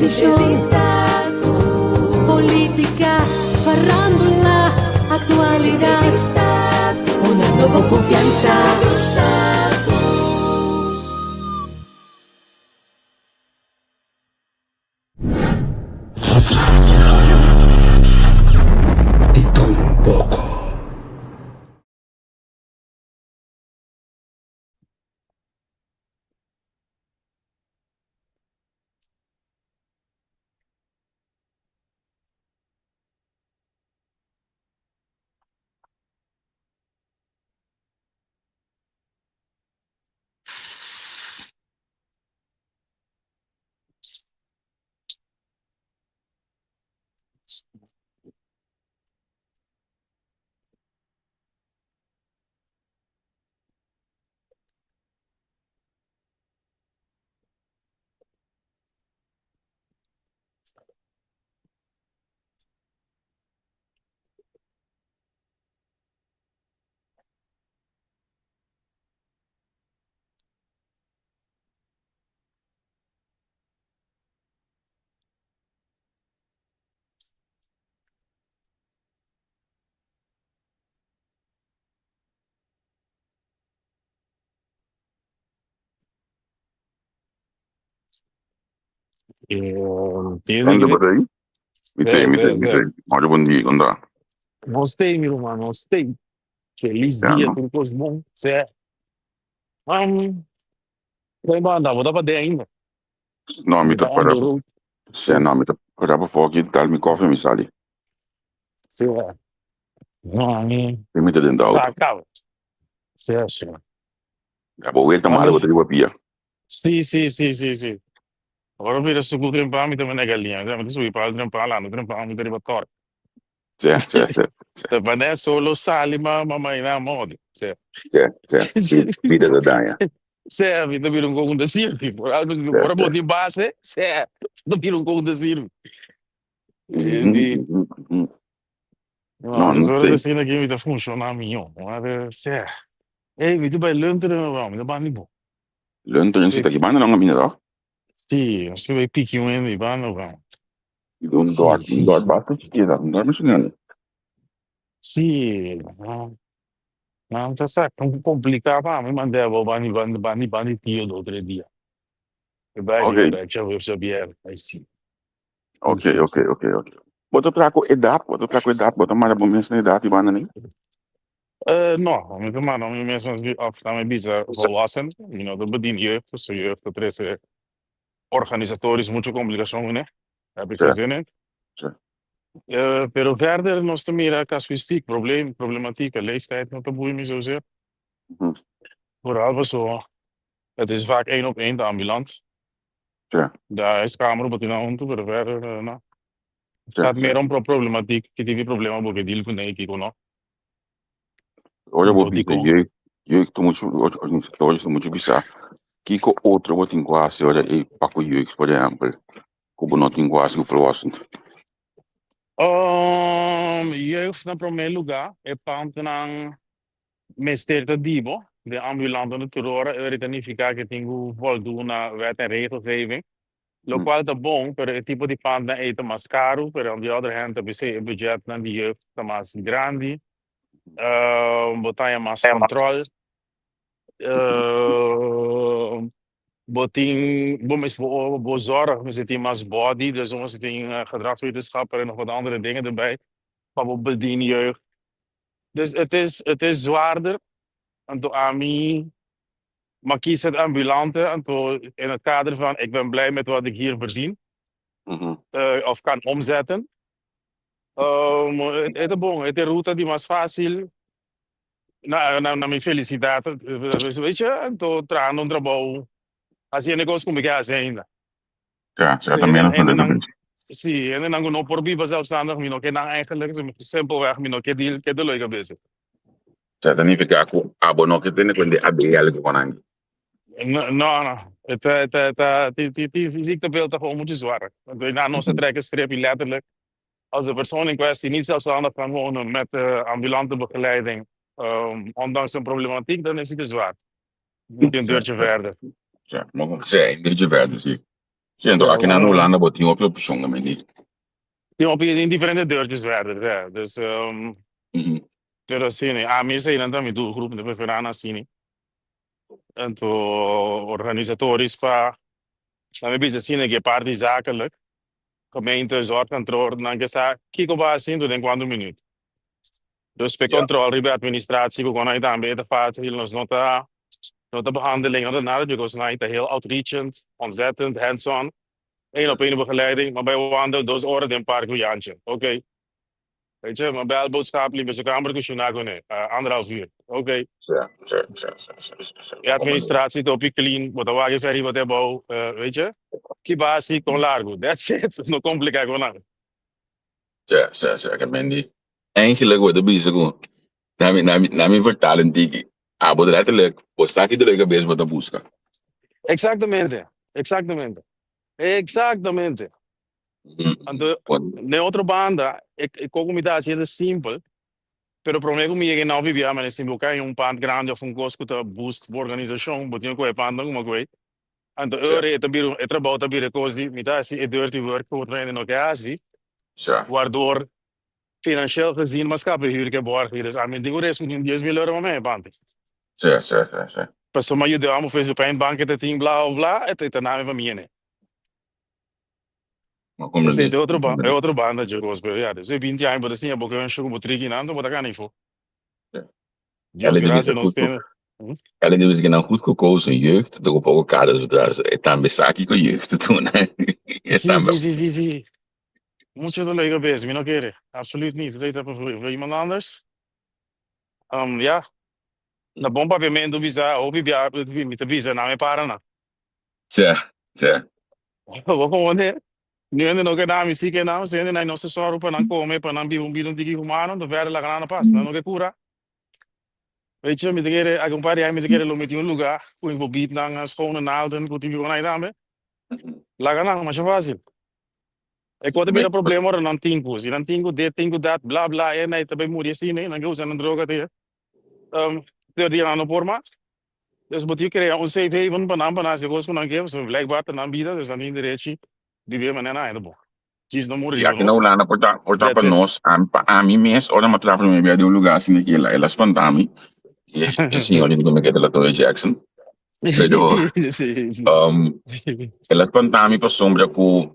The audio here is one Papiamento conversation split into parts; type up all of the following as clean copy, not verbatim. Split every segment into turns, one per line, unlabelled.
Investigacion, politica, farandula, actualidad, Hunando bo confiansa.
Di todo un poco.
Anda por ahí? Mi te, mi te, mi te. Mario, bon dia, kon ta?
Nos tei, mi ruman, nos tei. Feliz
Ya,
dia,
no?
tur kos bon. Sè. Um, Kon bo anda? Bo ta pa den ainda?
No, mi
Bo
ta
ta on
para.
the road.
Sè, no, mi ta para pafó aki, dal mi kòfi, mi sali.
Sè. No, ami
I mi ta den de auto.
sa kaba. Sè, sè.
Ya, bo weta malo, bo ta riba pia.
Sí, sí, sí, sí, sí. Ora bira suku trempan, mi ta manda galiña. Mi ta subi palo trempan, landa trempan, mi ta riba tor.
Sè, sè, sè, sè.
Ta pa net solo sali ma ma maina modi. Sè.
Sè, sè. Bida ta daña.
Sè, mi ta bira un koko ta sirbi. Por algo,
Sè,
ora bo
sè.
tin base, sè, ta bira un koko ta sirbi.
Mhm,
Di,
mhm, mhm.
no,
No,
dus
no
ora
sei.
ta asina ki mi ta funciona mihó. Maar, sè. Ey, mi ta bai lunteren, mi ta bani bo.
Lunteren si
Sí.
ta ki banda nan a bini toch?
Sí, nos ke bai piki un hende di banda bro.
Un
Sí,
dort, un
sí,
dort
sí.
basta chiquita, un dort mucho grande.
Sí, no, no, ta sa un complica pa mi mandé bo bani bani bani bani tio do otro dia. E bai riba
Ok,
bai chau e Xavier, ai sí.
ok,
Sí,
ok,
sí.
ok, ok. Bo ta traha ku edat, bo ta traha ku edat, bo ta manda bo mes na edat di banda ni?
No, mi ta manda mi mes mas of ta mi bisa volwassen, mi no ta bedien jeugd, so jeugd ta trece organisatorisch mucho complicacion kuné, daar heb ik
Sí,
geen zin in.
sí.
Pero verder nos ta mira casuïstiek, probleem, problematiek, e leeftijd no ta boei mi zozeer. Vooral paso het is vaak één op één, de ambulant.
Sí.
De huiskamer bo tin nan huntu, pero verder no. Het
Sí,
gaat
sí.
meer om pro problematiek, ki tipo di problema bo ke deal kuné i kiko no.
Ora bo
Anto
bisa
dikon?
jeugd, jeugd ta muchu, ora ta muchu bisa. Kiko otro bo tin ku hasi ora e pa ku jeugd, por ehèmpel, ku bo no tin ku hasi ku volwassen?
Jeugd na promé lugá, e pantnan mester ta di bo, den ambulante na tur ora, e ora ta nifiká ku tin ku voldoen na wet en regelgeving. Locual ta bon, pero e tipo di pandnan ei ta mas caru, pero on the other hand ta bisey e budgetnan di jeugd ta mas grandi, bo ta haña mas control, bo tin bo mes bo bo zorg mester tin mas body, dus bo mester tin gedragswetenschapper en nog wat andere dingen erbij pa bo bedien jeugd. Dus het is het is zwaarder, anto ami Ma kies het ambulante, anto in het kader van ik ben blij met wat ik hier verdien of kan omzetten. E ta bon, e ta e ruta di mas fácil na na mi felisidat, weet je, anto trahando un trabou, hasiendo e kos ku mi ke hasi ainda.
Ja, sa ta menos
Hende nan, sí, hende nan ku no por biba zelfstandig, mi no ke nan eigenlijk, simpelweg mi no ke deal ke dolor di kabesa.
Sa ta nifiká ku abo no ke tene kuenta di ABL ku nan.
No, no, e ta, e ta, e ta, ti, ti, ti ziektebeeld ta gewoon mucho zwaar. Want nan nos ta trek e streep letterlijk, als de persoon in kwestie niet zelfstandig kan wonen met ambulante begeleiding, ondanks een problematiek, dan is het te zwaar. Moet je een deurtje verder.
Ja, maar een deurtje verder, sí. Sí, anto aki na Hulanda bo tin hopi opshon tambe di.
Tin hopi, tin diferente deurtjes verder, ja. Dus, pero asina, ami eseinan ta mi doelgroep, mi ta preferá nan asina. Anto organisatorisch pa, laat mi bisa asina, ke parti zakelijk, gemeente, zorgkantoor, nan ke sa kiko bo a hasi den kuantu minuut. Dus p'e control riba e administratie ku kon tambe e ta fácil, nos no ta no ta behandeling, no ta nada because nan ta heel outreachend, ontzettend, hands-on, één op één begeleiding, m'a bai wandel dos ora den park ku Jantje, oké. Weet je, m'a bel boodschap liba su kamber kushiná kuné, anderhalf uur, oké. E administratie ta hopi clean, bo ta wak e fer riba te abou, weet je, ki basi kon largu, that's it, no kompliká ku nan.
Sí, sí, sí, ke men di. Eigenlijk bo ta bisa ku na mi na mi na mi vertaling tiki, abo ta letterlijk bo sa ki dolor di kabes bo ta buska.
Exactamente, exactamente, exactamente. Anto den otro banda e e koko mi ta hasi ta simpel, pero prome ku mi yega nau bibia manera si bo kai un pand grandi of un kos ku ta boost bo organisashon bo tin ku kohe pandnan kuma ku ei. Anto e ora e ta bira e trabou ta bira e kos di mi ta hasi e dirty work ku otro hende no ke hasi, wardor financieel gezien mas kap e huur ke borg hier. Dus ami tin ku respondí un 10.000 euro pa mei pante. Pasobra mi a yuda amo ofrece pijnbank e ta tin bla bla bla e ta nami pa mi ene. Esei ta e otro e otro banda dje kos pero ya despues di 20 aña bo ta siña bo ke un shuku bo trikinan bo ta gana ifo. Dios gracia nos tene.
Elke día bisa nan goed gekozen jeugd ta ocupa ook kaders dus e tambe sa kiko jeugd ta doen.
E tambe. Si, si, si, si. Mucho dolor di cabeza, mi no kere. Absoluut niet. Esei ta voor iemand anders. Um, ja. Na bon papiamento bisa, hopi bia mi ta bisa nan e para nan.
Tja, tja.
Bo komprende? Niun hende no ke dami si ke nan, si hende nan no se sòru pa nan kome, pa nan biba un bida un tiki humano, anto verder laga nan na pas. Nan no ke kura. Weet je, mi ta kere, aki un par di aña mi ta kere lo mi tin un lugá ku mi por bied nan schone naalden ku tin ku nan tambe. Laga nan, masha fásil. E kos ta bira problema ora nan tin ku, si nan tin ku dit, tin ku dat, bla bla, e nan ta bai muri asina, nan ke usa nan droga te. Tur dia nan no por mas. Dus bo tin krea un safe haven pa nan pa nan hasi kos ku nan ke, pasobra blijkbaar ta nan bida, dus nan tin derechi di biba manera nan haña ta bon. Djis no muri
Si
riba
aki na
nos.
Hulanda por ta por ta
That's
pa
it.
nos, ami pa ami mes ora mi a traha prome bia den un lugar asina ki el a el a spanta mi, e e señor di mi keda Latoya Jackson, pero
Sí, sí.
um el a spanta mi pasobra ku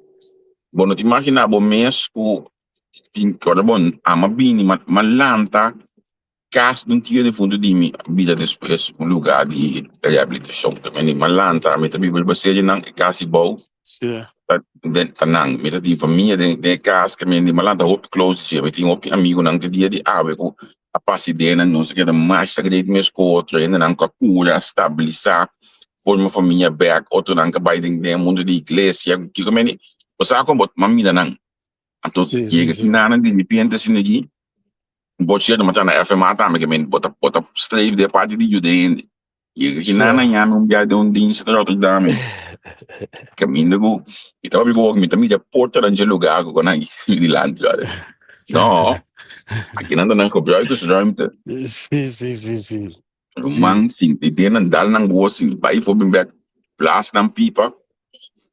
bo no ta imagina bo mes ku tin ora bo ama bini ma ma lanta Kas di un tio difuntu di mi a bira despues un lugá di rehabilitashon. Ta mende mi a lanta, mi ta biba riba serie nan, e kas di bou ta den ta nan. Mi ta tin famia den den e kas, ta mende mi a lanta hopi close di dje. Mi tin hopi amigunan te dia di awe ku a pasa ideanan, nos a keda masha great mes ku otro. Hendenan ku a kura, a stabilisá, forma famia bèk, otronan ku a bai den den e mundu di iglesia. Kiko mende bo sa kon bo a mira nan. Anto yega kinanan di repente asina aki. Bo cierto ma ta na FMA tambe ke men bo ta bo ta streef den parti di yuda hende. Yega ki nan na yami un bia den un dienst na Rotterdam e kaminda ku mi ta papia ku bo mi ta mira portanan dje lugar ku nan dilanti wak. No, aki nan ta nan gebruikersruimte.
Sí, sí, sí, sí.
Ruman sinti den nan dal nan gosi bai for bin bek blaas nan pipa.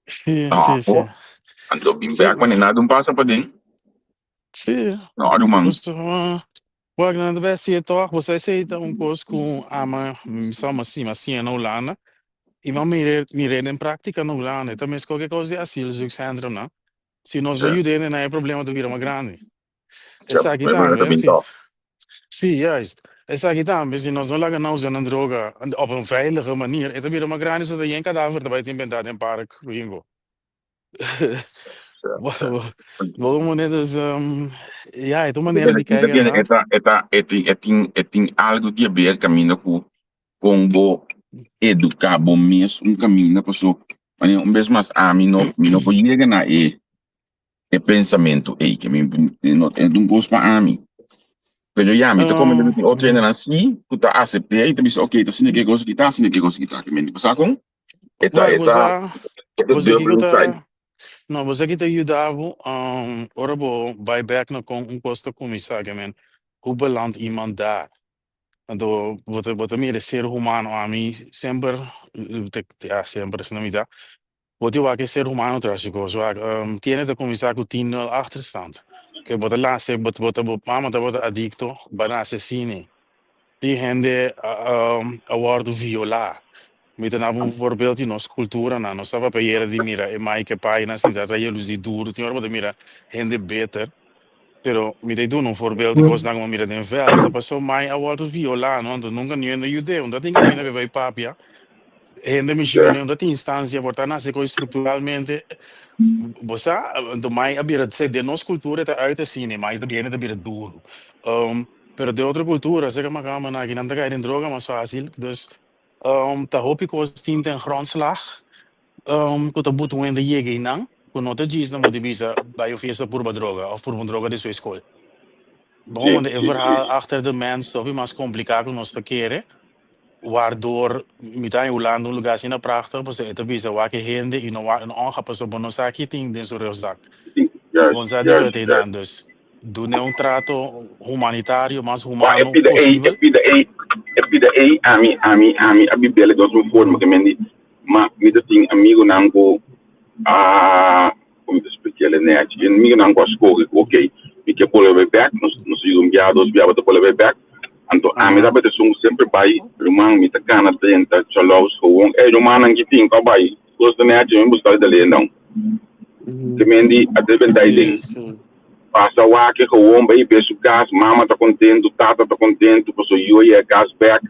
Sí, sí, sí.
Anto bin bek wanneer nada un pasa paden.
Sí.
No, ruman.
Wak, nan ta bai hasié tòg. Bo sa esei ta un kos ku ama mi sa mi a siña na Hulanda i mi a mir'é mir'é den práktika na Hulanda. E ta meskos ku e kos di asielzoekcentrum nan. Si nos no yuda hende nan e problema ta bira mas grandi. Esaki tambe, si. Si, juist. Esaki tambe, si nos no laga nan usa nan droga op un veilige manier, e ta bira mas grandi so ta yen kadaver ta bai tin bentá den park Ringo. Bo manera dus, ya, e ta un manera di kijk ernaar.
E ta, e ta, e tin, e tin, e tin algo di haber kaminda ku kon bo eduká bo mes un kaminda paso manera un bes mas ami no mi no por yega na e e pensamentu ei ke mi no e ta un kos pa ami pero ya mi ta komenta ku tin otro hendenan si ku ta asept'é i ta bisa oke ta asina ke kos aki ta asina ke kos aki ta ke mi sa kon e ta e ta e ta dubbel inside.
No, bo sa ki ta yuda bo ora bo bai bek na kon un kos ta kuminsá ke men hoe belandt iemand daar? Anto bo ta bo ta mira e ser humano ami semper ya semper asina mi ta. Bo tin wak e ser humano tras di kos. Wak, tiene ta kuminsá ku 10-0 achterstand. Ke bo ta nase, bo bo bo mama tabata adikto, bo a nase asina. Tin hende a wòrdu violá. Mi ta daba un voorbeeld di nos kulturanan. Nos tabata yera di mira e mai ku e painan sinta ta yelusí duru. Tin ora bo ta mira hende beter. Pero mi ta duna un voorbeeld di kosnan ku mi a mira den vèlt. Ta pasobra mai a wòrdu violá, no? Anto nunka niun hende yud'é. Un ta tin kaminda pa e bai papia. Hende mishi kuné, un ta tin instansia por ta nase koe strukturalmente. Bo sa, anto mai a bira, den nos kultura e ta uit asina, mai ta bira, hende ta bira duru. Pero den otro kultura, seka makamba nan aki, nan ta kai den droga mas fásil. Dus ta hopi kos tin ten grondslag ku ta buta un hende yega einan, ku no ta djis nan bo di bisa bai un fiesta purba droga òf purba un droga despues skol. Bon, e verhaal achter de mens ta hopi mas kompliká ku nos ta kere, waardoor mi ta in Hulanda un lugá asina prachtig, pasobra e ta bisa wak e hende i no wak no onga pasobra bo no sa ki tin den su rugzak. Bo no sa di ku e ta einan, dus Dun'é un trato humanitario mas
Wak e
humano
pida ei, e
posibel.
pida ei, e pida ei, ami, ami, ami a bibele di otro forma ke men di, ma mi ta tin amigonan ku a, kon mi ta splikel e nèchi, tin amigonan ku a skohe ku okey, mi ke bolbe bek, nos nos a yuda un bia, dos bia, bo ta bolbe bek, anto ami tabata esun ku semper bai, ruman mi ta kana drenta Chalaus gewoon, ey rumannan ki tin ku a bai, kos ta nèchi, mi buska di dale nan. Ke men di a drenta ei den. Pasa wak e gewoon bai be su kas, mama ta kontentu, tata ta kontentu paso yu a yega kas bek.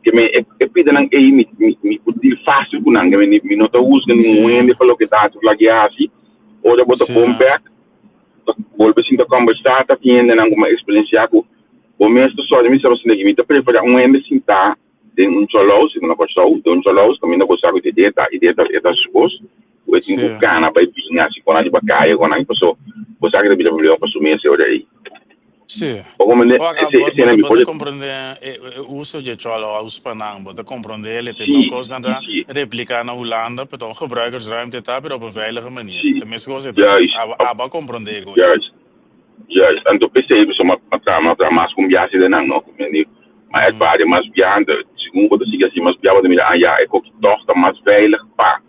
Ke men e e pidanan ei mi mi mi por deal fásil ku nan, ke men mi no ta husga ningun hende pa loke ta hasi òf lak e hasi. Ora bo ta kom bek, ta bolbe sinta kòmbersá, ta tin hendenan ku mi a eksperensiá ku bo mes ta sòri mi sa pasobra mi ta preferá un hende sintá den un chòlòus, si bo na Kòrsou, den un chòlòus kaminda bo sa ku e ta e ta e ta su kos, ku e tin ku kana bai bin hasi kon nan riba kaya kon nan paso bo sa ku ta bira problema pa su mes e ora ei.
Sí.
Bo komprende?
Wak,
Ese
bo,
esena
bo,
mi
bo
por
ta komprende e, e uso dje chòlòus pa nan, bo ta komprende el, e te no kos nan ta repliká na Hulanda, pero ta un gebruikersruimte ta, pero op un veilige manier. Ta mes kos e ta, dus abo, abo a komprende ku e.
Juist. Juist, anto p'esei pasobra m'a traha, m'a traha mas ku un biaha asina nan, no? Ku mi di, m'a ervaria mas biaha, anto segun bo ta sigui hasi mas biaha bo ta mira, ah ya, e koki tòg ta mas veilig pa.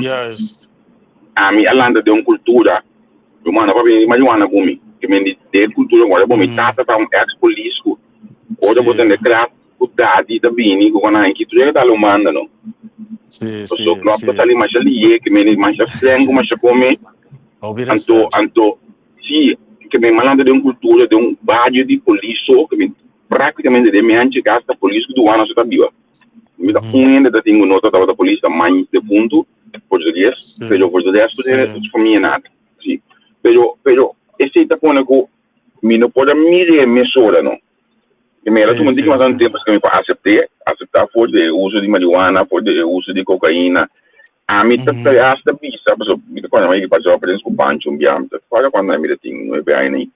Juist.
Ami a lanta den un kultura, mi mama papia di marihuana ku mi, ku mi di den e kultura ku ora mi tata ta un ex polis ku ora bo tende krat ku dadi ta bini ku nan ki tur e ta lo manda no. Pasobra klòp ta sali masha liye, ku mi di masha streng ku masha kome.
Hopi
Anto,
respet.
anto, sí, ke mi malanta den un kultura, den un bario di polis so, ke mi práktikamente den mi hanchi kas ta polis ku duana so ta biba. Mi ta un hende ta tin ku no ta tabata polis, ta mai defuntu, portugues, pero por de resto de su famia nada. Sí. Pero, pero esei ta pone ku mi no por a mir'é mesora no. Mi mira tuma un tiki mas tantu tempu pasobra mi por asept'é, aseptá for di e uso di marihuana, for di e uso di kokaina. Ami ta hasta bisa, pasobra mi ta kòrda mi a yega pasa prens ku Pancho un bia, mi ta kòrda kuantu mi ta tin nuebe aña ei.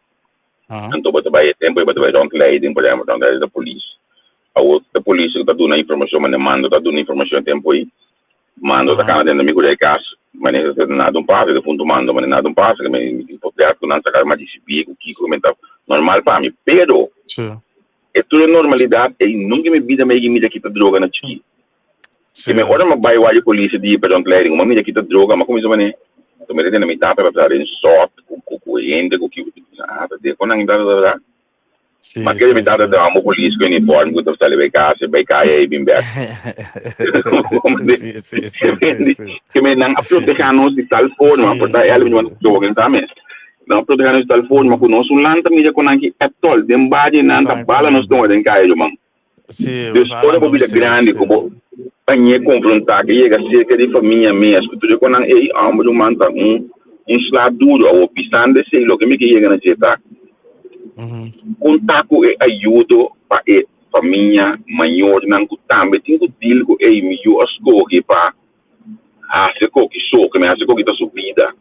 Anto bo ta bai e tempu ei bo ta bai ròntleiding, por ehèmpel ròntleiding ta polis. Awor ta polis ku ta duna informashon, mane mando ta duna informashon e tempu ei. Mando ta kana dentro mi ku e kas, mane ta nada un pasa, e punto mando mane nada un pasa, ke mi tin poder ku nan saka mi a risibí ku kiko ku mi ta normal pa mi. Pero e tur e normalidat ei nunka mi bida mi a yega mira kita droga na chikí. Ke mi ora mi a bai wak e polis di rondleiding, mi a mira kita droga, mi a kuminsá mane, mi a tende mi tata ta traha den sòrt ku hende ku kiko, ah ta de kon nan ta ta ta. Ma kere mi tata ta amo polis ku uniform ku ta sali bai kas, bai kaya i bin bek. Ke men nan a proteha nos di tal forma, por ta el mi droga sa mes. Nan a proteha nos di tal forma ku nos un lanta mira ku nan ki etol den bario nan ta bala nos tonga den kaya yo man. Dus ora bo bira grandi ku bo pañe konfronta ke yega serka di famia mes ku tur e konan ei, homber ruman ta un un sla duro. Awor pisando esei loke mi ke yega na dje ta konta ku e ayudo pa e famia mayornan ku tambe tin ku deal ku ei mi yu a skohe pa hasi koki so ke mi hasi koki ta su bida.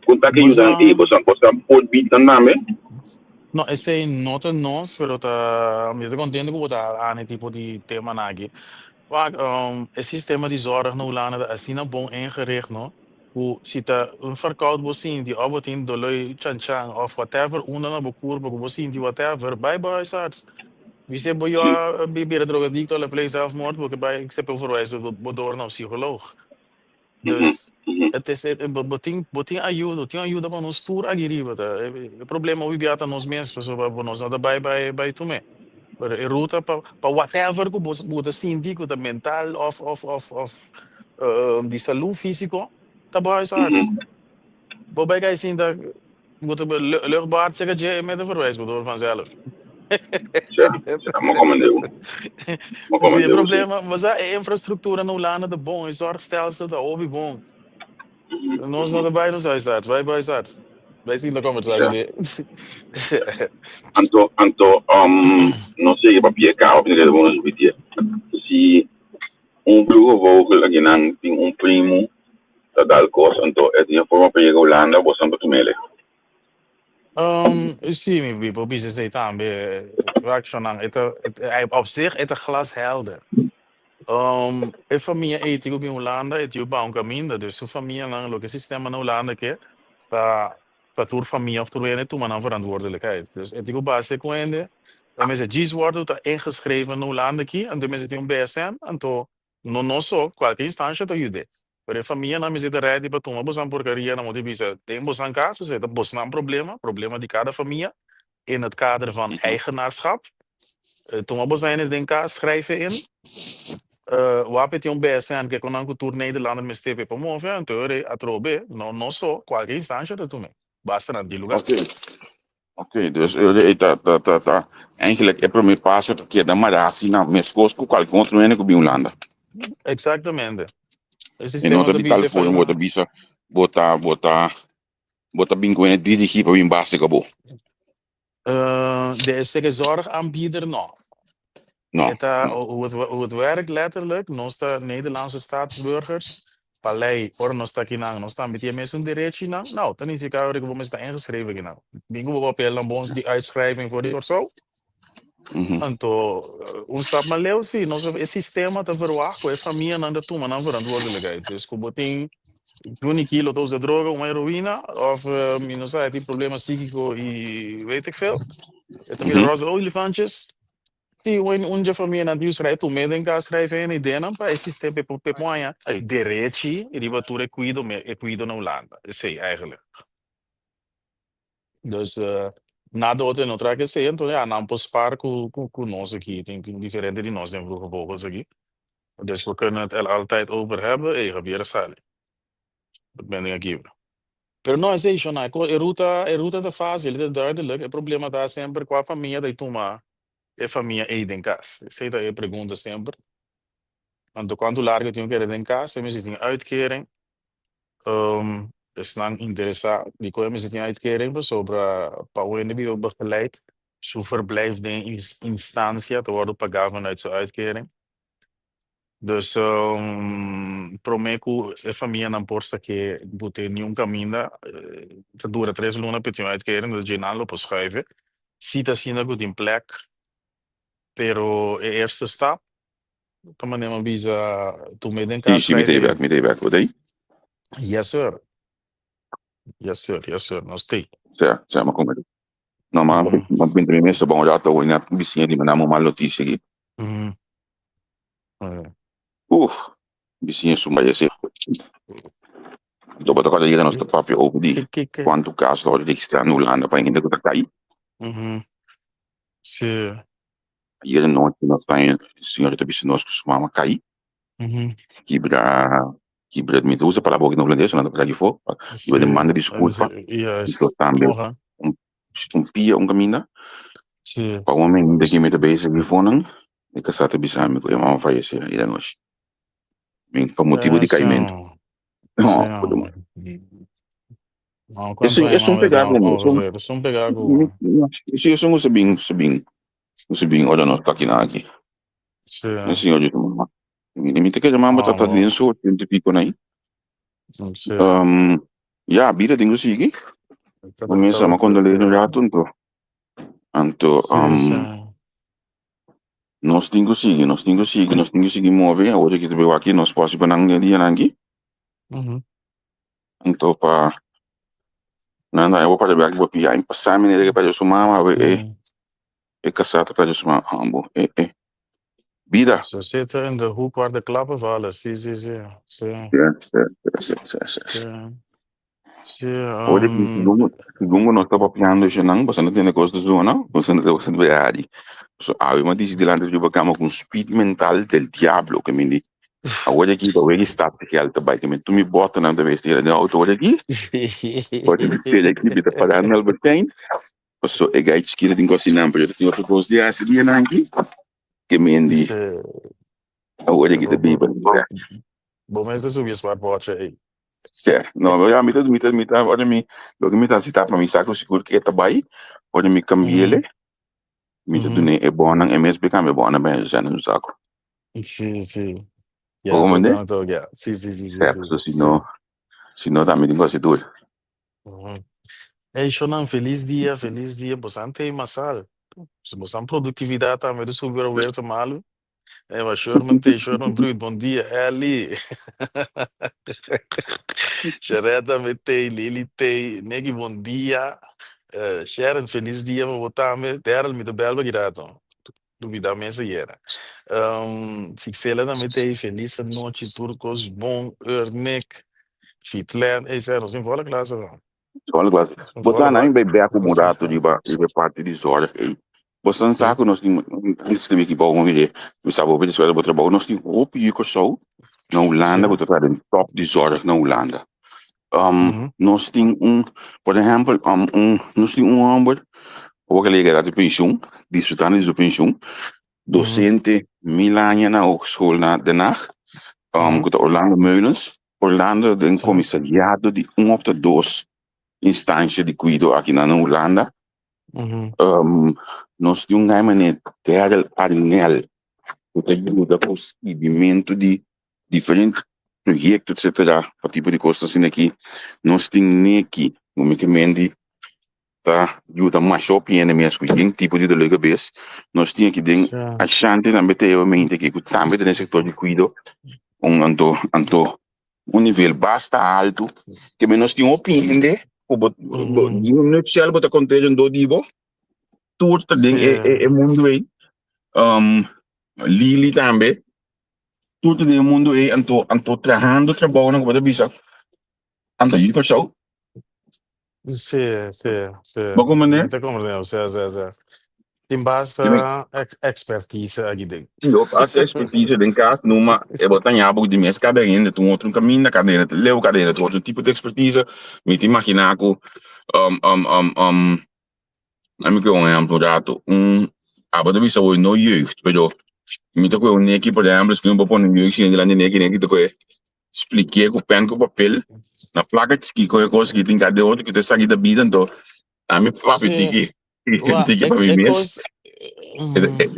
Konta ku e yudan ei boso boso por bita tambe?
No, esei no ta nos, pero ta mi ta contento cu bo ta hana e tipo di temanan aki. Wak, e sistema di zorg na Hulanda ta asina bon ingericht, no, cu si ta un verkoud bo sinti of bo tin doloi chanchan of whatever unda na bo curpa cu bo sinti whatever, bai bo huisarts. Bis'e bo yo a bira drogadicto a la pleeg zelfmoord, bo ke bai sepe un verwijs bo door na un psicoloog. Dus het is, bo tin, bo tin ayudo, tin ayuda pa nos tur aki riba ta. E problema hopi bia ta nos mes, pasobra bo nos no ta bai bai bai tum'é. Pero e ruta pa pa whatever ku bo bo ta sinti ku ta mental òf òf òf òf di salú físiko ta bo huisarts. Bo bai kai sinta bo ta luchtbaard seka dje e mete verwijs bo door vanzelf.
Ja, ja, mo komende bo. Mo
Si e
komende bo, si.
problema, bo sa e infrastruktura na Hulanda ta bon, e zorgstelsel ta hopi bon. Nos no ta bai nos huisarts, bai bo huisarts. Bai sinta kombersá ku dje.
Anto, anto, um, no sé, papia kaba, pero bo no subitie. Si un vroege vogel akinan tin un primu ta dal kos, anto e tin e forma pa yega Hulanda, bo san pa tumele.
Um, sí, mi mi por bisa esei tambe. Reaccionan, e ta, op zich e ta glashelder. Um, e famia ei tin ku bin Hulanda, e tin ku baha un kaminda, dus su famianan, loke sistema na Hulanda ke, ta pa tur famia of tur hende tuma nan verantwoordelijkheid. Dus e tin ku base ku hende, e mester djis wòrdu ta ingeschreven na Hulanda aki, anto e mester tin un BSN, anto no nos so, kualke instansha ta yud'é. Pero e famianan mester ta ready pa tuma bosan porkaria nan moto bisa den bosan kas, pasobra e ta bosnan problema, problema di kada famia, in het kader van eigenaarschap. Tuma bosan hende den kas, schrijf e in. Wap e tin un BSN ke konan ku tur Nederlander mester pe pa move, anto e ora ei atrobe, no nos so, kualke instansha ta tum'é. Basta nan di lugar.
Ok, ok, dus e ora ei ta ta ta ta eigenlijk e prome paso ta keda mará asina meskos ku kualke otro hende ku bin Hulanda.
Exactamente. E
E no
sistema
ta
ta
di
bisa
tal
e
forma bo ta bisa bo ta bo ta bo ta bin ku hende dirigí pa bin base ku bo.
De eerste zorgaanbieder no.
No,
E ta,
no.
hoe het, hoe het werkt letterlijk, nos ta Nederlandse staatsburgers, pa lei, ora nos ta akinan, nos tambe tin e mesun derechinan. Nou, ta nifiká ora ku bo mester ta ingeschreven akinan. Bin ku bo papelnan bon di uitschrijving for di Kòrsou. Anto, un stap mas leu, si, nos, e sistema ta verwacht ku e famianan ta tuma nan verantwoordelijkheid. Dus ku bo tin Juni kilo ta usa droga, un heroïna, of mi no sa, e tin problema psíkiko i weet ik veel. E ta mira roze olifantjes. Si un un dje famianan tin schrijf tu mee den kas schrijf hende ideanan pa e sistema pe pe por haña derechi riba tur e kuido me e kuido na Hulanda. Esei eigenlijk. Dus nada otro no traha esei enton ya nan por spaar ku ku ku nos aki tin tin diferente di nos den Vroege Vogels aki. Dus we kunnen het er altijd over hebben. Ey, Javier a sali. Dat ben ik aki. Pero no esei shona, e ko e ruta e ruta ta fácil, e ta duidelijk. E problema ta semper kua famia ta tuma e famia ei den kas. Esei ta e pregunta semper. Anto kuantu largu tin ku keda den kas, e mester tin uitkering. Esnan interesá dikon e mester tin uitkering pasobra pa un hende biba begeleid su verblijf den instansia ta wòrdu pagá vanuit su uitkering. Dus promé ku e famianan por sa ke bo tin niun kaminda ta dura tres luna pa e tin un uitkering dus dje nan lo por schuiven. Si ta asina ku tin plek pero e eerste stap ta manera mi a bisa tum'é den
Si,
kas
si, mi ta ei
schrijven
bek, mi ta ei bek. Bo ta ei?
Yes sir. Yes sir, yes sir, nos ta ei.
Sa, sa, mi a komprende. No, ma ma binti mi mes ta bon rato awor na bisiña di mi nan un mal noticia aki. Uf, bisiña su fallece. Anto bo ta kòrda yega nos ta papia over di kuantu kaso ta wòrdu registrá na Hulanda pa hende ku ta kai. Ayer anochi nos ta señora ta bisa nos ku su mama kai. Kibra kibra mi ta usa palabra hopi na hulandes nan ta pasa afó kibra demanda diskulpa i tambe un un pia un kaminda pa un momento ki mi ta bezig mi fonan mi kasá ta bisa mi ku e mama fayesé ayer anochi pa motibu di kaimentu no Esun esun pegá ku mi esun
pegá ku
si esun ku sa bin sa bin sa bin ora nos ta kinan aki e señor di su mama Mi ta kere mamba ta ta den su ochenta y pico nai. Ya, bida tin ku sigui. Comienza ma condoleer un rato anto. Anto nos tin ku sigui, nos tin ku sigui, nos tin ku sigui move. Awor aki ta beu aki nos posi pa nan den dianan aki. Anto pa nan ta bo para bek bo pia i pasa mi nere ke perde su mama awe e e kasá ta perde su mama. Ambo e e. Bida.
Ze zitten in de hoek waar de klappen vallen. Sí, sí, sí. Sí,
Sí, sí, sí, sí, sí, sí.
sí. Sí,
Ora ki segun segun ku nos ta papiando eshanan, boso no tende kos ta zona, boso no ta boso ta bay adi. So awe mi a disi delante riba kama ku un speed mental del diablo ke mi di awor aki ta wegi statiegeld ta bay ke mi tur mi botonan ta mester den auto awor aki. Ora mi sali aki mi ta para na Albert Heijn paso e gai chikito tin kos sinan pero yo ta tin otro kos di hasi dianan aki ke mi di
Sí.
awor aki ta
Bo,
biba.
bo mester subi e smartwatch ei.
Sè, no, ya mi ta, mi ta, mi ta, ora mi, loke mi ta hasi ta pa mi sa ku sigur ku e ta bai, ora mi kambi'ele, mi ta dun'é e bònnan, e mes por kambia e bònnan pa hende sende su saku.
Sí, sí.
Bo
Ya, zo
komprendé?
kan het ook, ja. Sí, sí, sí, sí,
Sè,
sí,
pasobra si
sí.
no, si no ta mi tin ku hasi tur.
Hey, shownan, felis dia, felis dia. Bosan t'ei masal. Bosan produktividat tambe ta subi ora weer ta malu. Hey, maar Sherman T, Sherman Bruut, bon dia, Ellie. Sharetta tambe t'ei, Lily t'ei, Negi, bon dia. Sharon, felis dia pa bo tambe. Daryl, mi ta bel bo aki rato. Lubida mes ayera. Fixela tambe t'ei, felis anochi, tur kos bon, Ernick, Fitlen, ey, sè, nos tin vola klase, man.
Vola klase.
Nos
Bo
vola
ta nan
klase.
bai bek un rato riba riba e parti di zorg ey. Bo san sa ku nos tin, mi skribi aki bou mire, mi sa bo despues di bo trabou, nos tin hopi yu Kòrsou na Hulanda ku ta traha den top di zorg na Hulanda. Nos tin un, por ehèmpel, un nos tin un hòmber ku a yega di penshun, disfrutando di su penshun, dosente mil aña na hogeschool na Den Haag, ku ta Orlando Meulens. Orlando den komisariado di un òf ta dos instansha di kuido aki na Hulanda. Nos tin un guy manera Daryl Arnell ku ta yuda ku skibimentu di diferente proyekto etcetera pa tipo di kos asina aki. Nos tin Nicky ku mi ke mendi ta yuda masha hopi hende mes ku yen tipo di dolor di kabes. Nos tin aki den Ashanti tambe ta e mente aki ku tambe ta den sektor di kuido un anto anto un nivel basta altu ke nos tin hopi hende ku bo bo di un nutshell bo ta konta rondó di bo tur ta den e e mundu ei. Lily tambe tur ta den e mundu ei anto anto trahando trabounan ku bo ta bisa anto yu Kòrsou.
Sí, sí, sí.
Bo komprendé?
Mi ta komprendé, sí, sí, sí. Tin basta expertise aki den.
Lo basta expertise den kas numa e bo ta ña bo di mes kada hende ta un otro kaminda, kada hende ta leu, kada hende ta otro tipo di expertise. Mi ta imaginá ku Ami koe un ehempel un rato, un abo ta bisa hoy no jeugd, pero mi ta koe un neki por ehempel, si bo pone un jeugd siña dilanti neki, neki ta koe spliké ku pen ku papel na plaka chikí koe kos ki tin kade otro ki ta esaki ta bida, anto ami papia tiki tiki pa mi mes.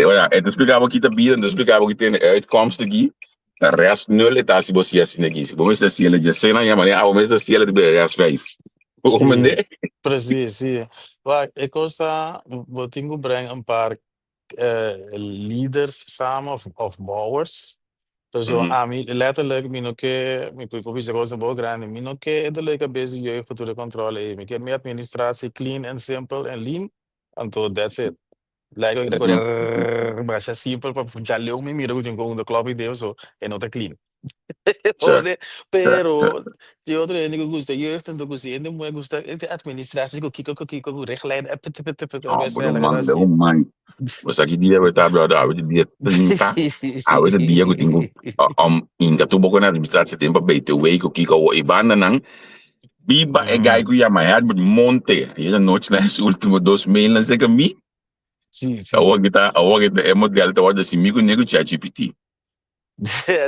Ora e ta splika bo ki ta bida, e ta splika bo ki tin e uitkomst aki, ta rest nul e ta hasi bo si asina aki. Si bo mester hasi el djesena ya manera abo mester hasi el ta bira rest vijf. Bo comprende?
Sí, precies, sí. Wak, e kos ta, bo tin ku breng un paar leaders samen of, of bouwers. Paso ami letterlijk mi no ke, mi por bisa kos ta bo grandi, mi no ke e dolor kabes di jeugd ku tur e controle ei. Mi ke mi administratie clean and simple and lean. Anto that's it. Like ku ta kore rrrr masha simpel pa djaleu mi mira ku tin ku un klòp i deo so e no ta clean. Pero tin otro hende ku gusta jeugd anto ku si hende muhé gusta e administratie ku kiko ku kiko ku richtlijn epetepetepet
Oh, pero man, de un man. Bo sa ki dia we ta brother, awe ta dia 30, awe ta dia ku tin ku um inka tur bo ku na administratie tin pa BTW ku kiko awo i bandanan. Biba e guy ku yama Herbert Monte. Ayer anochi na su ultimo dos mailnan cerca mi.
Sí, sí.
Awor ki ta, awor ki ta e model ta wòrdu si mi ku nego ChatGPT.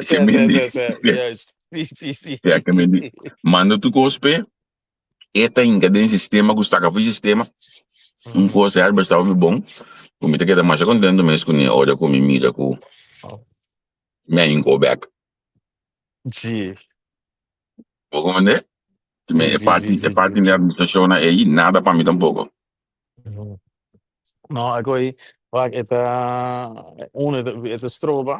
Sí, sí, sí, sí, sí, juist. Sí, sí, sí.
Ja, ke men di, manda tu kos p'e, e ta hinka den sistema ku saka fu sistema. Un kos Herbert sa hopi bon, ku mi ta keda masha kontento mes kuné ora ku mi mira ku mi a hinko bèk.
Sí.
Bo comprende?
Sí,
Me, e
sí,
parti,
sí,
e
sí,
parti
sí.
di administracion na ei, nada pa mi tampoco.
No, ako ei, wak, e ta, uno, e ta, e ta stroba,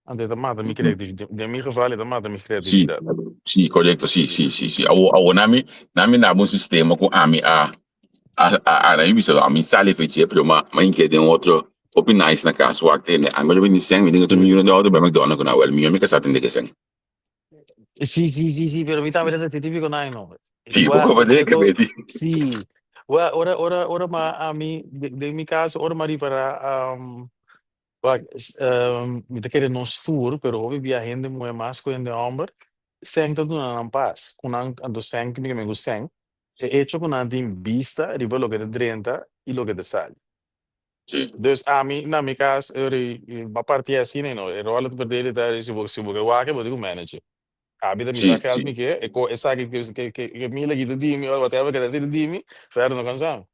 anto e ta mata mi creatividad. Den mi geval, e ta mata mi
Sí,
creatividad.
sí, correcto, sí, sí, sí, sí. Awo, awo nami, nami na un sistema ku ami a, a, a, a, nami bisa, ami sali feche, pero ma, ma inke den otro. Hopi nice na kas wak tende. Ami ora bini sèn mi tin ku tuma mi yuna di outo bai McDonald ku nan. Wèl mihó mi kasá tende ke sèn.
Sí, sí, sí, sí, pero mi tambe ta senti típico nai no.
Sí, bo
Wa,
koba de ke beti.
Sí. Wa, ora, ora, ora ma ami, den mi caso, ora ma ripara, um, wa, um, mi ta kere nos tur, pero hopi bia hende muhe mas ku hende homber, sèn ta duna nan pas. Ku nan, anto sèn, mi ke men ku sèn, e hecho ku nan tin bista riba loke ta drenta i loke ta sali.
Sí.
Dus ami na mi cas e ora i bo a parti asina no e rol ta perdé ta si bo si bo ke wak bo tin ku manage. Abi ta misa geld mi ke e ko esaki ke ke ke ke mila ki ta di mi or whatever ke ta si ta di mi verder no kansa.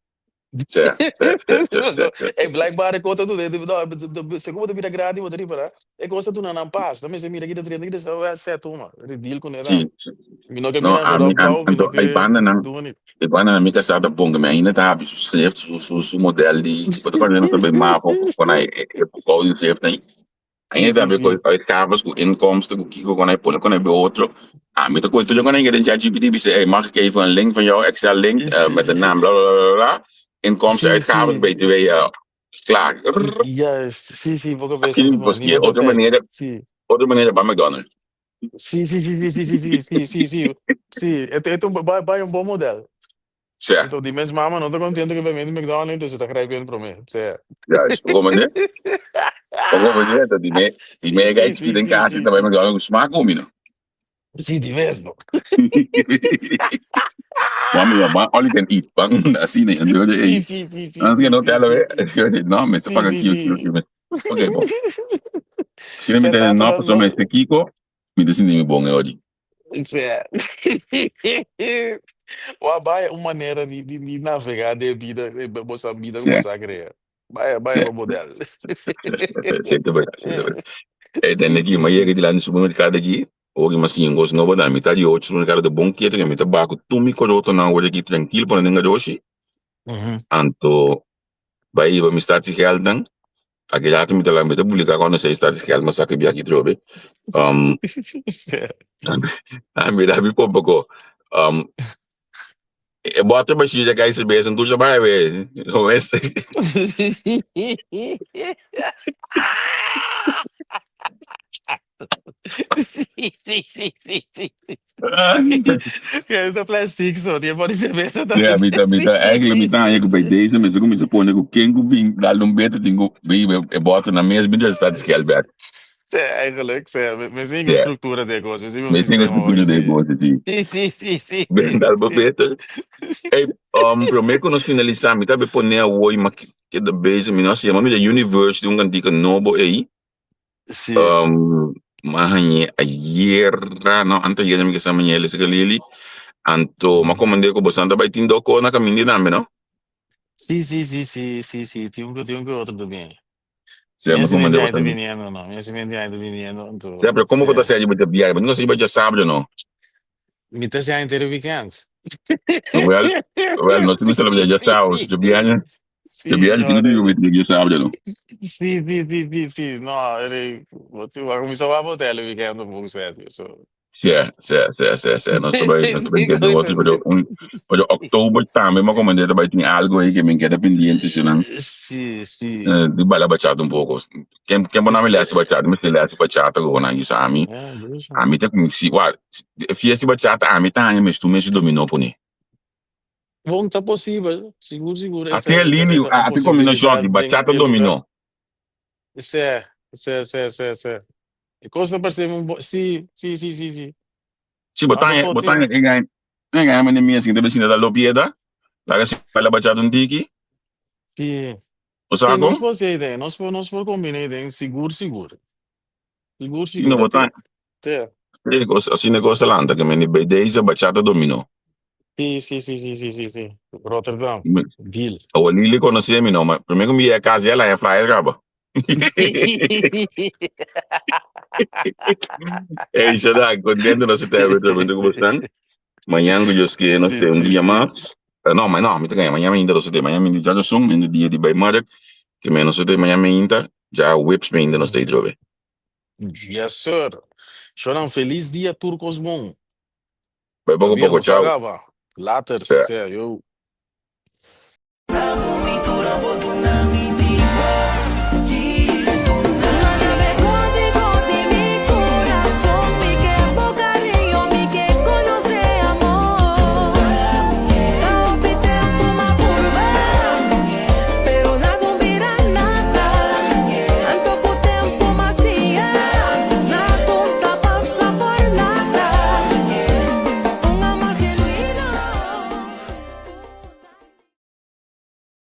Sí, sí, sí, sí, sí, sí.
E blijkbaar e ko ta duna no segun bo ta bira grandi bo ta ripara e kos ta duna nan pas ta mester mira ki ta drenta ki ta sali wèl sè tuma di deal kuné
Sí,
tambe.
sí, sí.
Mi no ke
No,
mira
ami,
envelop
ami,
blauw mi no
anto
ke
bandanan,
duna ni.
E banda mi kasá ta bon, mi ainda ta habi su schrift, su, su, su model di, bo ta kòrda nos ta bai mavo kon ai e e boekhouding ei.
Sí,
Ainda ta
sí,
habi
sí.
ku uitgaves, ku inkomsten, ku kiko kon ai pone kon ai be otro. Ami ta koe tur kon ai den ChatGPT bisa, hey, mag ik even een link van jou, Excel link, met de naam bla bla bla bla, inkomsten, uitgaves, BTW, klaar.
Juist, sí, sí, poko bes
Asina
ta bon,
paske
niemand ta
otro
tijd.
manera,
Sí.
otro manera ba McDonald's.
Sí, sí, sí, sí, sí, sí, sí, sí, sí, sí, sí, e ta un bai un bon model.
Sea.
Anto di mes mama no ta contento cu bai McDonald's, entonces ta grijp in prome. Sea.
Juist, bo comprende? Bo comprende? Anto di me, di me
Sí,
gai
sí,
chikito
sí,
den
sí,
casa
sí,
ta bai
sí.
McDonald's cu smaak comi no.
Sí, di mes no.
Mami, yo ban all you can eat, ban asina, anto yo
Sí,
ey.
sí, sí, sí,
Antes que
sí,
no
sí,
tele
sí,
we,
sí.
yo di, no, me está
Sí,
paga
sí,
kio, kio,
sí.
kio. Ok, bon. Si no mi
Sea
tene
tata
no,
ta
pasobra
no.
mester Kiko, mi ta sinti mi bon e ori.
Sea. Wa bai un manera di di di navega den bida, bo sa bida ku bo
Sea.
sa krea. Bai bai
Sea.
bo model.
Sea ta berdad, sea ta berdad. E tende aki, mi a yega dilanti supermercado aki, ora mi a siña un kos nobo na mitad di ocho supermercado ta bon ketu ke mi ta baha ku tur mi korotonan ora aki trankil pone den garoshi, anto bai riba mi statiegeldnan, Aki rato mi ta la mi ta publica cuando sei statiegeld ma saki biaki trobe. Um, a mi da mi poco. Um, e bote bashi ja kai cerveza en tuja bai we. Como es?
Sí, sí, sí, sí, sí. Ja, ta plastic so, die body cerveza ta.
Ja, mi ta, mi ta, eigenlijk mi ta haña ku bij deze mester kuminsá pone ku ken ku bin dal un bete tin ku bin e bote na mes bin ta staat geld bek.
Sí, eigenlijk, sí, me sin
Sí.
structura de cos, me sin un
Me sin
sistema
structura de
sí.
cos, sí.
Sí, sí, sí, sí,
Ben
sí,
dal bo
sí.
beter. Hey, um, promé ku nos finalisá, mi ta be pone awor, ma keda bezig, mi no a siña, ma mi de Universe di un kantika nobo ei.
Sí.
Um, ma hañé ayer, no, anteayer mi ke sa mañé lesa Lili. Anto, ma komandé ku bosan ta bai tin doko na kamin di tambe, no?
Sí, sí, sí, sí, sí, sí, tin un, tin un que otro también.
Sí, ma
Mi
komandé
siguiente año
bosan.
viniendo, no, mi siguiente año viniendo, anto,
Sí, pero komo
sí.
ku ta seri bo ta biahe? Bo no sa riba djasabra, no?
Mi ta hasiendo entero weekend.
Wel, wel, no tin ku sa djasabra, si biahe.
Sí,
Te biahe
no,
tin
re-
ku biahe djasabra, no?
Sí, sí, sí, sí, sí. No, re, bo te va a va a hotel el weekend un poco serio. So.
Sí, sí, sí, sí, sí. Nos ta bai, nos ta bai keda otro, pero un, pero oktober tambe mi a komandé ta bai tin algo ei ke mi keda pendiente si nan.
Sí, sí.
Eh, di baila bachata un poco. Ken, ken bo nami lesi bachata? Mi si lesi bachata ku nan yusa ami.
Yeah, dushi.
Ami ta si, wa, fiesta di bachata ami ta haña mes tu mes dominó pone.
Bon, ta posibel, sigur sigur e
A
ta
te
e ta
lini,
e ta un
a te kombinashon
posibilidat
aki,
den
bachata
e lugar.
dominó.
Sè, sè, sè, sè, sè. E kos ta parse un bo, sí, sí, sí, sí, sí.
Si bo
Anto
ta
por
bo ta
tin.
e gai e gai mane mi asin ta besi ta lo pieda, laga si baila bachata un tiki.
Sí.
Bo
Sí,
sa
nos
kon?
por hasi den, nos por nos por kombina den sigur sigur. Sigur
Si no
sigur
bo
a
ta
te. Te.
e kos asina e kos ta lanta ke mende bei deze bachata dominó.
Sí, sí, sí, sí, sí, sí, sí. Rotterdam. Deal.
Awor Lili konosé mi no, ma promé ku mi yega kas ya la e flyer kaba. Ey, Shadak, contento nos ta hebben tremendo ku bosnan. Mañan ku Dios quiere nos
Sí,
te un
sí,
dia
sí.
mas. Eh, no, ma no, mi ta gaña. Mañan mainta nos te. Mañan mainta djadusun, mainta dia di bai mark. Ke me nos te mañan mainta, ja whips mainta nos te trobe.
Yes, sir. Shonan, feliz dia tur kos bon.
Bai poko
Pabia
poko,
nos a
chao.
gaba. Later,
Sea.
sea, yo.